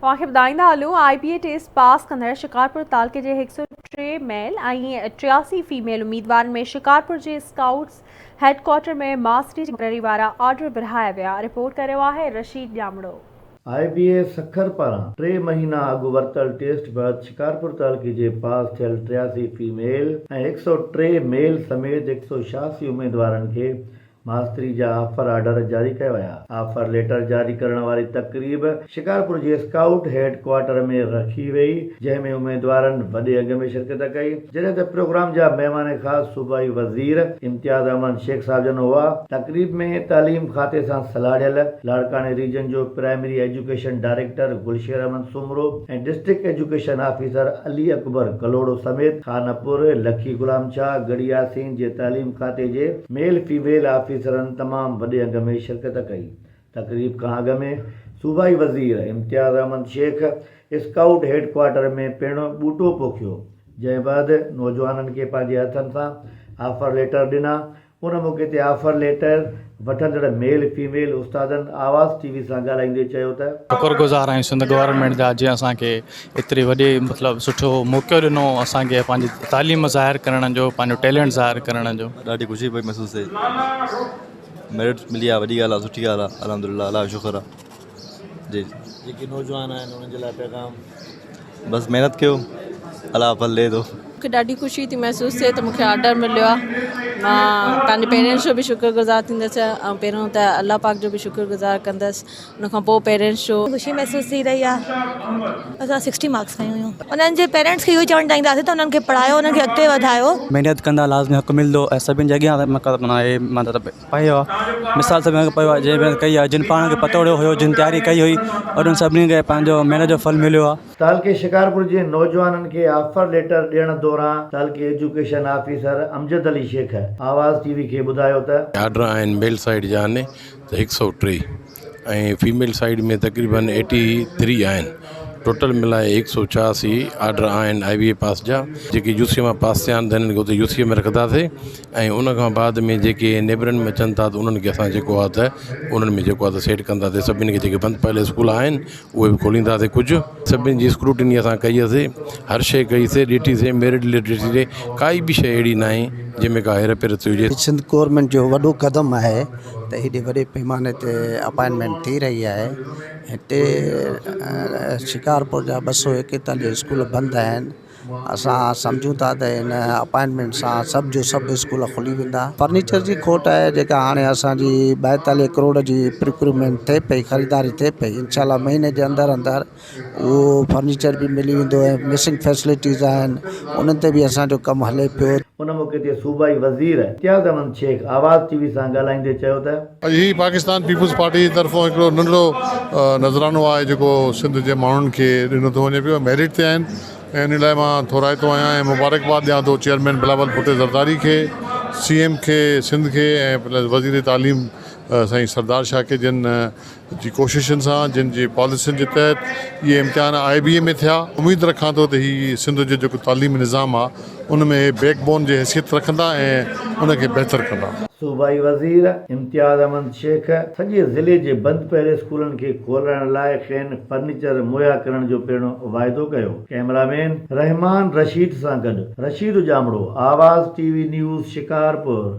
اوهان کي ٻڌائيندا هلون آء بي اي ٽيسٽ پاس ڪندڙ شڪارپور تعلقي جي 103 ميل ۽ 83 فيميل اميدوارن ۾ شڪارپور جي اسڪائوٽس هيڊ ڪوارٽر ۾ ماستري جي مقرري وارا آرڊر ورهايا ويا رپورٽ ڪري رهيو آهي رشيد ڄامڙو. آء بي اي سکر پاران ٽي مهينا اڳ ورتل ٽيسٽ بعد شڪارپور تعلقي جي پاس ٿيل 83 فيميل ۽ 103 ميل سميت 186 اميدوارن کي ماستري جا آفر آرڊر جاري ڪيا ويا. آفر ليٽر جاري ڪرڻ واري تقريب شڪارپور جي اسڪائوٽ هيڊ ڪوارٽر ۾ رکي وئي، جنهن ۾ اميدوارن وڏي انگ ۾ شرڪت ڪئي، جڏهن ته پروگرام جا مهمان خاص صوبائي وزير امتياز احمد شيخ صاحب جن هئا. تقريب ۾ تعليم کاتي سان سلهاڙيل لاڙڪاڻي ريجن جو primary education director Gulsher Ahmed Soomro ۽ district education officer Ali Akbar Kalhoro سميت خانپور، لکي غلام شاهه، ڳڙهي ياسين جي تعليم کاتي جي ميل فيميل آفيسرن تمام وڏي انگ ۾ شرڪت ڪئي. تقريب کان اڳ ۾ صوبائي وزير Imtiaz Ahmed Shaikh scout head quarter ۾ پڻ ٻوٽو پوکيو، جنهن بعد نوجوانن کي پنهنجي هٿن سان آفر ليٽر ڏنا ان موقعي تي آفر ليٽر وٺندڙ ميل فيميل استادن آواز ٽي وي سان ڳالهائيندي چيو ته. شڪر گذار آهيون سنڌ گورنمينٽ جا جنهن اسان کي ايتري وڏي مطلب سٺو موقعو ڏنو اسان کي پنهنجي تعليم ظاهر ڪرڻ جو پنهنجو ٽيلنٽ ظاهر ڪرڻ جو. ڏاڍي خوشي پئي محسوس ٿئي ميرٽ ملي آ وڏي ڳالهه آ سٺي ڳالهه آ الحمدلله الله جو شڪر آ جي. جيڪي نوجوان آهن انهن جي لاء پيغام. بس محنت ڪيو الله ڦل ڏي ٿو. مون کي ڏاڍي خوشي ٿي محسوس ٿئي ته مون کي آرڊر مليو آهي مان پنهنجي پيرينٽس جو به شڪر گذار ٿيندس ۽ پهريون ته الله پاڪ جو به شڪر گذار ڪندس ان کان پوء پيرينٽس جو. خوشي محسوس ٿي رهي آهي اسان سڪسٽي مارڪس کنيون هيون انهن جي پيرينٽس کي اهو ئي چوڻ چاهينداسين ته انهن کي پڙهايو انهن کي اڳتي وڌايو. محنت ڪندا لازمي حق ملندو ۽ سڀني جي اڳيان مطلب پيو آهي مثال سڀني کي پيو آهي جنهن محنت ڪئي آهي جن پاڻ کي پتوڙيو هيو جن تياري ڪئي هئي انهن سڀني کي پنهنجو محنت جو ڦل مليو آهي. تعلقي شڪارپور جي نوجوانن کي آفر ليٽر ڏيڻ دوران تعلقي education officer Amjad Ali Shaikh Awaz T V کي ٻڌايو ته. آرڊر آهن ميل سائيڊ جا آهن ته هڪ سئو ٽي ۽ فيميل سائيڊ ۾ تقريبن ايٽي ٿري آهن ٽوٽل ملائي هڪ سئو ڇهاسي آرڊر آهن آء بي اي پاس جا جيڪي يو سي مان پاس ٿيا آهن ته هنن کي اتي يو سي ۾ رکنداسي ۽ ان کان بعد ۾ جيڪي نيبرن ۾ اچن ٿا ته انهن کي اسان جيڪو آهي ته انهن ۾ جيڪو آهي ته سيٽ ڪنداسي سڀني کي جيڪي بند پيل اسڪول آهن اهي به کولينداسي ڪجهه سڀني جي اسڪروٽني اسان ڪئي سي هر شيء ڪئي سي ڏٺي سي ميرٽ لسٽ ڏٺي سي ڪائي به شيء اهڙي ناهي جنهن ۾ ڪا هير ڦير ٿي هجي. سنڌ گورنمينٽ جو وڏو قدم آهي ته هيڏي وڏي پيماني تي اپائنٽمينٽ ٿي رهي آهي هتي شڪارپور جا 241 اسڪول بند آهن اسان سمجهون ٿا ته هن اپائنٽمينٽ سان سڀ جو سڀ اسڪول کلي ويندا فرنيچر جي کوٽ آهي جيڪا هاڻي اسانجي 42 ڪروڙ جي پروڪيورمينٽ ٿئي پئي خريداري ٿئي پئي انشاء الله مهيني جي اندر اندر اهو فرنيچر به ملي ويندو ۽ مسنگ فيسلٽيز آهن انهن تي به اسان جو ڪم هلي پيو. ان موقعي تي صوبائي وزير امتياز احمد شيخ آواز ٽي وي سان ڳالهائيندي چيو ته. اڄ هي پاڪستان پيپلز پارٽي جي طرفون هڪڙو ننڍڙو نذرانو آهي جيڪو سنڌ جي ماڻهن کي ڏنو ٿو وڃي پيو ميرٽ تي آهن ۽ ان لاء مان ٿورائتو آهيان ۽ مبارڪباد ڏيان ٿو چيئرمين بلاول ڀٽي زرداري کي سي ايم کي سنڌ کي ۽ پلس وزير تعليم سائين سردار شاهه کي جن جي ڪوششن سان جن جي پاليسين جي تحت اهي امتحان آء بي اي ۾ ٿيا اميد رکان ٿو ته هي سنڌ جو جيڪو تعليمي نظام آ ان ۾ اهي بيڪ بون جي حيثيت رکندا ۽ ان کي بهتر ڪندا. صوبائي وزير امتياز احمد شيخ سڄي ضلعي جي بند پيل اسڪولن کي کولرائڻ لاء کين فرنيچر مهيا ڪرڻ جو پڻ واعدو ڪيو. ڪئميرا مين رحمان رشيد سان گڏ Rasheed Jamro, Awaz T V news Shikarpur.